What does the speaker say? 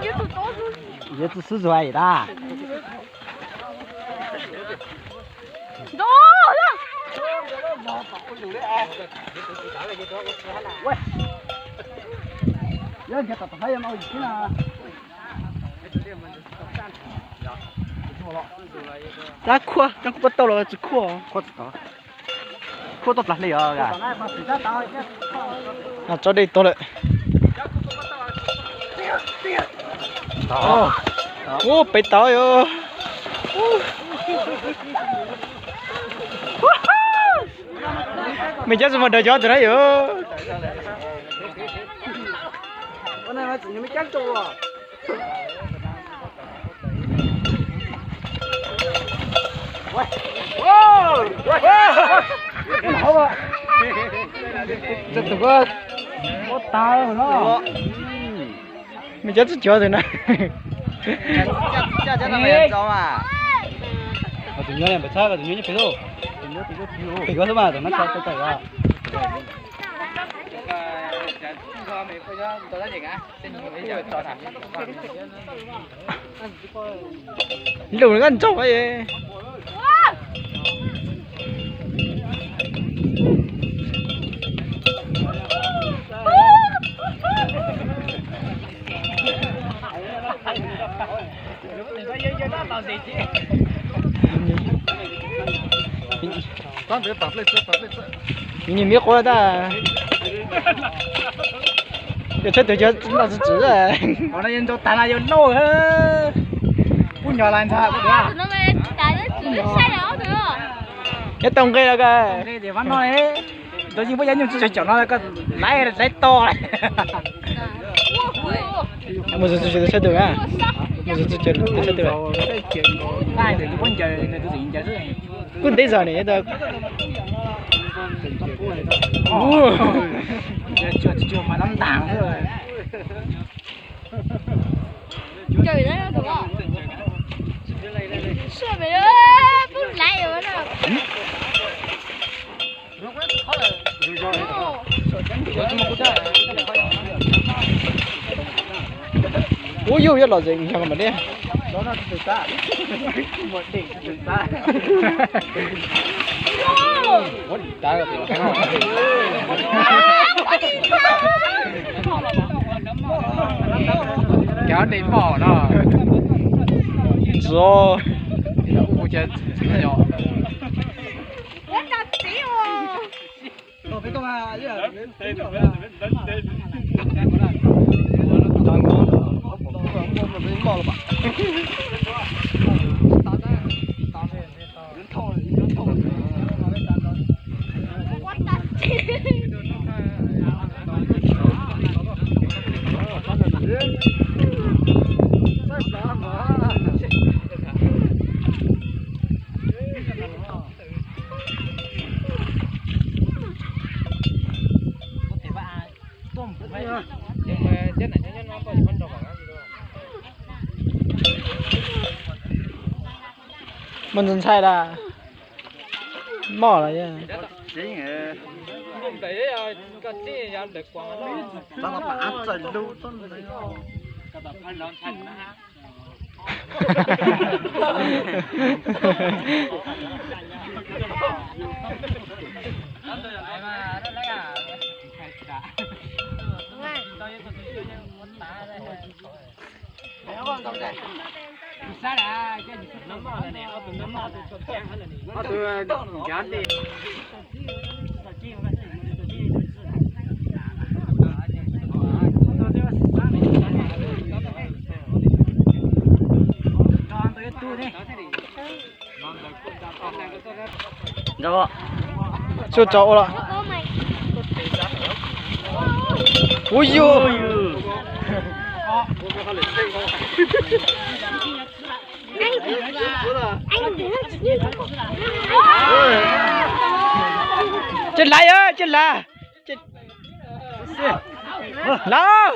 Yuav tsis xub zuag tas. Tab khuaj, cov khuaj tau los tsis khuaj. Khuaj tau plas hle os. Tso dej tau lawm. Ub, pem tod yom. Me cab tsis muaj dag cov tus na yom. Me cab tsis cov tus na. Tus nyob pem txhab, tus nyob nyob pem lauj. Pem yuav xwb mas, tus no tsis tau tawm os. Lus nkaj ntsaug. Nws nyiam miv quav tas. Yog tsheb tawg cov noj tsis tsim. Qhov no yog ntau tas no yog lauj. Kuj nyog lawm ntag. Nyob tau nqe los koj. Nqe ces mam noj. Ntawd yeej muaj yaj nyuj tsis tshua caum no koj laiv laiv to. Mus txog txog tsheb tawg na. Mus txog txog tsheb tawg. Kuj ntev zog ne. Ub, yus yuav los zem yog mas li. Cov dej mom no. Ntxov. Muaj ntxhais ntxhais lawm. Moj los yog. Tsuas tso ua los. Ub yus. Coj lav, coj lav. Lav.